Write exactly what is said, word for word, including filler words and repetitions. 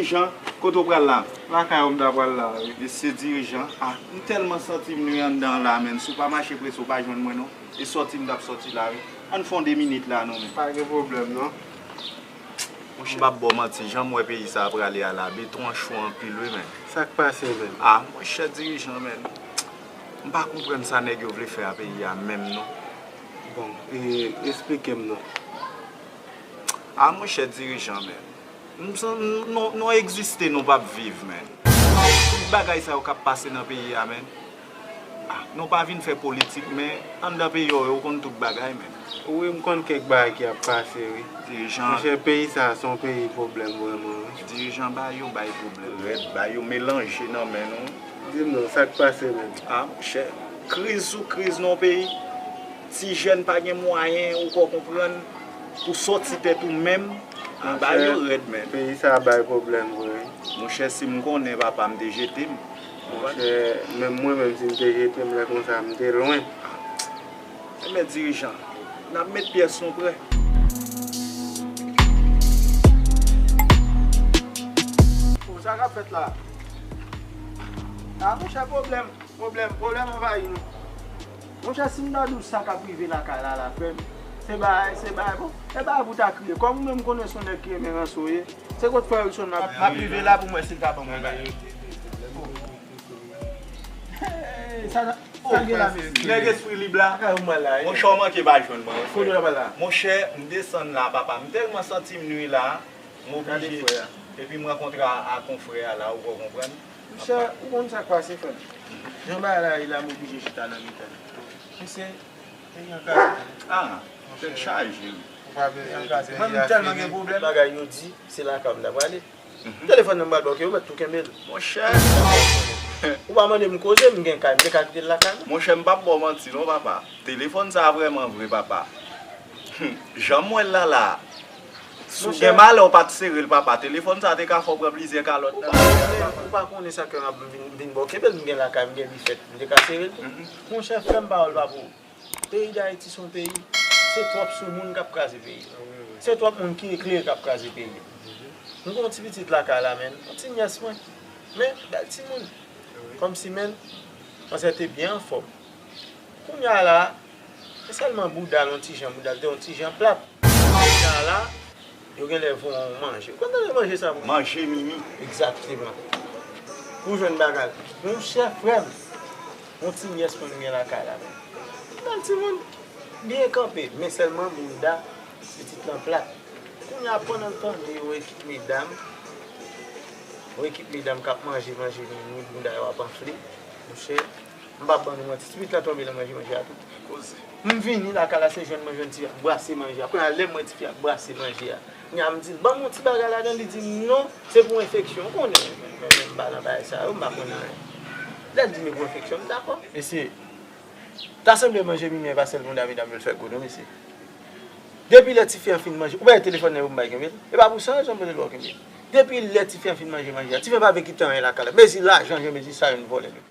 Jan, kote w pral la? Lakay ou m ta pral la, wi. Mesye dirijan, ah, m tèlman santi m nwi anndan an la, menn. Si w pa mache prese, w pa jwenn mwen, non. E sòti m t ap sòti la, wi. Ann fè yon de minit la, non, menn. Pa gen pwoblèm, non. Monchè, m p ap ba w manti, jan m wè peyi sa a prale a la, beton an cho anpil, wi, menn. Sa k pase, menn? Ah, monchè, dirijan, menn. M pa konprann sa nèg yo vle fè a peyi a menm, non. Bon, e, esplike m, non. Ah, monchè, dirijan, menn. M san, nou, nou egziste, nou p ap viv, menn. Tout bagay sa yo k ap pase nan peyi a, menn. Ah, nou pa vin fè politik, men anndan peyi a, ou konn tout bagay, menn. Wi, m konn kèk bagay ki ap pase, wi. Dirijan. Monchè, peyi sa a se yon peyi pwoblèm vrèman, wi. Dirijan ba yo bay pwoblèm rèd, ba yo melanje nan men nou. Di m non, sa k pase, menn? Ah, monchè, kriz sou kriz nan yon peyi. Ti jèn pa gen mwayen, ou ko konprann, pou sòti tèt ou menm. Anba yo rèd, menn. Peyi sa a bay pwoblèm vre, wi. Monchè, si m konnen papa m te jete m. Monchè, menm mwen menm, si m te jete m lè konsa, m te lwen. Enben, dirijan, n ap met pyès nou prè. O, sa k ap fèt la? A, monchè, pwoblèm, pwoblèm, pwoblèm anvayi nou. Monchè, si m ta di w sa k ap rive lakay la la, frè m, se bagay, se bagay, bon, e bagay pou ta kriye. Kòm ou menm konnen se yon nèg ki renmen ranse w ye, se kot frè Wilson m ap, m ap rive la pou m wè si l ka ban m yon bagay. Sa, sa gen la, mesye? Nèg espri lib la. Monchè, w manke pa jwenn mwen, frè. Monchè, m desann la, papa. M tèlman santi m nwi la, m oblije. Epi m rankontre a, a konfrè a la, ou ko konprann. Monchè, ou konn sa k pase, frè m? Jan bagay la ye la, m oblije chita nan mitan. Mesye, peyi an kraze. Ah, tèt chaje, wi. Ou pa bezwen di peyi a fini. Bagay yo di, se lakay m ta prale. Telefòn nan m pral ba w, ke ou mèt tou kenbe l. Monchè. Ou pa mande m koze, m gen kay, m te ka kite l lakay mwen. Monchè, m p ap ba w manti non, papa. Telefòn sa a vrèman vre, papa. Jan m wè l la la a, si w gen malè w pa t sere l, papa, telefòn sa a te ka fè w pran plizyè kalòt nan men. Ou pa konnen sa ke m ap vin, vin ba w kenbe l, m gen lakay, m gen bifèt, m te ka sere l tou. Monchè, frè m, pawòl pa pou ou. Peyi Dayiti se yon peyi, se twòp soumoun k ap kraze peyi. Se twòp moun ki eklere k ap kraze peyi. M gen yon ti pitit lakay la, menn, yon ti nyès mwen. Men, bèl timoun. Kòmsi, menn, manzè te byen anfòm. Kounye a la, se sèlman bouda l yon ti jan, bouda l te yon ti jan plat. Kounye a la, yo genlè voye w manje. Ou konn tande manje sa, mwen? Manje mimi. Egzakteman. Pou w jwenn bagay. Monchè, frè m, yon ti nyès mwen m gen lakay la, menn. Bèl timoun, byen kanpe, men sèlman bouda pitit lan plat. Kounye a, pandan l tande yon ekip medam, yon ekip medam k ap manje, manje mimi, bouda yo ap anfle, monchè, m p ap ban nou manti, ti pitit lan tonbe nan manje, manje a tou. Koze. M vini lakay la, se jwenn mwen jwenn ti fi ap brase manje a. Kounye a, lè m wè ti fi ap brase manje a, kounye a, m di l, ban m yon ti bagay ladan, li di m non, se pou enfeksyon. Ou konnen, mwen menm, m pa nan bagay sa yo, m pa konn anyen. Lè l di m e pou enfeksyon, m dakò. Mesye, ta sanble manje mimi an pa sèl bouda medam yo l fè gwo non, mesye. Depi lè tifi an fin manje, ou pa wè telefòn nan e pou m bay kenbe l? E pa pou san rezon m pote l ba w kenbe l. Depi lè tifi an fin manje manje a, tifi an pa vle kite anyen lakay la. Mezi lajan, jan mezi sa yo n vòlè menm.